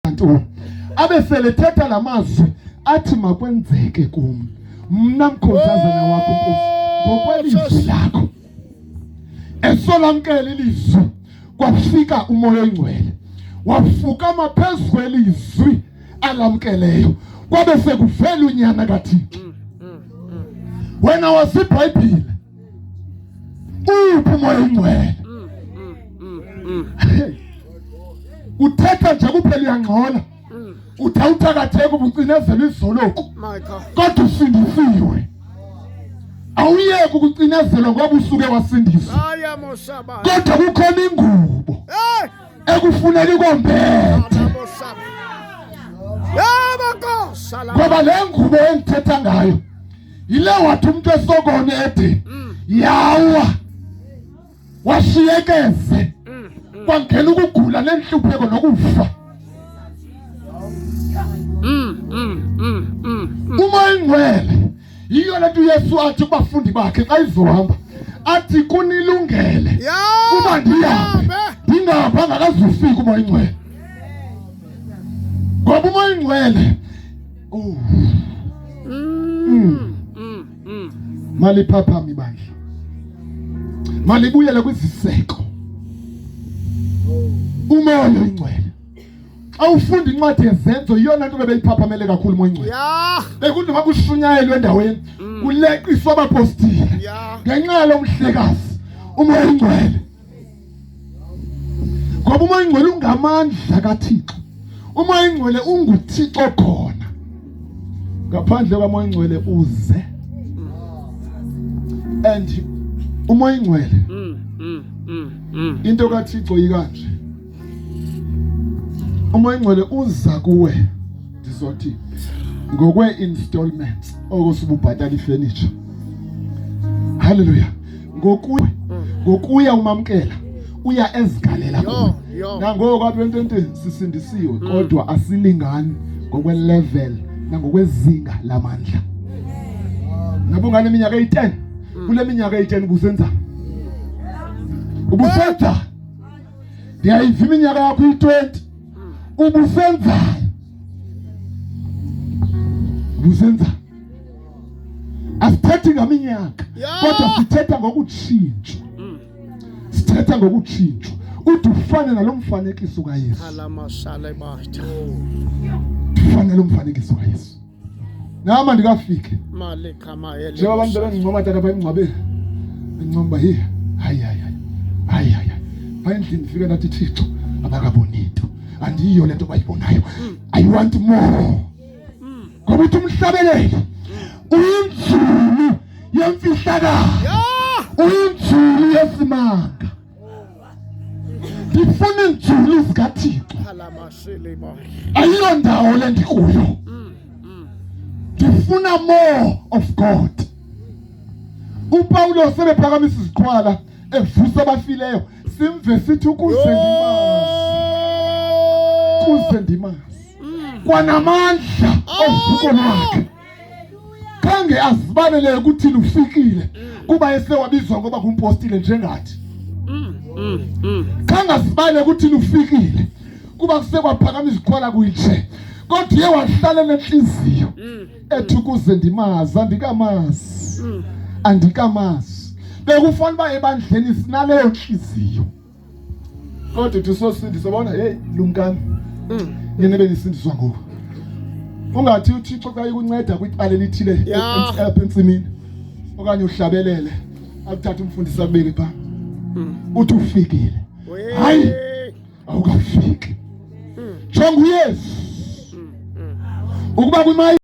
Ntoni abe selethetha la mazwi athi makwenzeke kum mna mkhonzazana wakho Nkosi ngokwelizwi lakho. Esolamkela ilizwi kwafika umoya oyingcwele wafukama phezu kwelizwi alamkeleyo kwabe sekuvela unyana kaThixo. Wena wasibhayibhile uphi umoya oyingcwele? Uthetha nje kuphela uyangxola, uthi awuthakatheka ubucinezela izoloku, kodwa usindisiwe. Awuyeki ukucinezelwa ngoba usuke wasindiswa, kodwa kukhona ingubo ekufuneka ikombethe, ngoba le ngubo engithetha ngayo yile wathi umuntu esokone edini yawa washiyekeze kwangena ukugula nenhlupheko nokufa. Uma ingcwele yiyo lento uYesu athi kubafundi bakhe xa izohamba athi kunilungele kuba ndihambe ndingahamba ngakazufika umoya ingcwele, ngoba umoya ingcwele oh. Maliphaphame ibandla, malibuyele kwiziseko. Umoya oyingcwele xa ufunda incwadi yezenzo yiyona nto bebeyiphaphamele kakhulu umoya oyingcwele. Bekuthi noma kushunyayelwe endaweni kuleqiswa abapostile ngenxa yalo mhlekazi umoya oyingcwele, ngoba umoya oyingcwele ungamandla kaThixo. Umoya oyingcwele unguThixo khona. Ngaphandle kwamoya oyingcwele uze and umoya oyingcwele into kaThixo ikanje. Umoya oyingcwele uza kuwe ndizothi ngokwe-installments oko sububhatala ifurniture. Haleluya. Ngokuya ngokuya umamkela uya ezigalela kuwe. Nangoko apha ententeni sisindisiwe, kodwa asilingani ngokwelevel nangokwezinga lamandla. Nabo ngale minyaka eyi-10, kule minyaka eyi-10 ubusenza ubusenza ndiyayiva iminyaka yakho iyi-20 ubusenzayo ubusenza. Asithethi ngaminyaka kodwa sithetha ngokutshintshwa, sithetha ngokutshintshwa ude ufane nalo mfanekiso kaYesu, ufane nalo mfanekiso kaYesu. Nama ndikafike njengoba abantu bebendincoma tata pha emngcwabeni, bencoma uba hi hayi hayi hayi hayi hayi pha endlini ndifike ndathi Thixo abakaboni into, andiyiyo le nto bayibonayo, I want more. Ngoba uthi umhlabeleli uyinzulu yemfihlakalo, uyinzulu yesimanga. Ndifuna iinzulu zikaThixo, ayiyo ndawo le ndikuyo. Ndifuna more of God. UPawulos ebephakamisa iziqhwala evusa abafileyo, simve sithi ukuze ndimazi, kuze ndimazi kwanamandla ovuko lwakhe. Khange azibalele ukuthi lufikile kuba esewabizwa ngoba ngumpostile njengathi. Khange azibale ukuthi lufikile kuba kusekwaphakamisa iziqhwala kuyitshe, kodwa uye wahlala nenhliziyo ethi ukuze ndimazi, andikamazi, andikamazi. Bekufanele uba ebandleni sinaleyo nhliziyo, kodwa uthi sosindiswa bona hey lumkani nina benisindiswa ngoku. Ungathi uThixo xa ikunceda kwicala elithile apha entsimini okanye uhlabelele akuthatha umfundisi akubeke pha uthi ufikile. Hayi, awukafiki. Jonga uYesu ukuba kwimayi.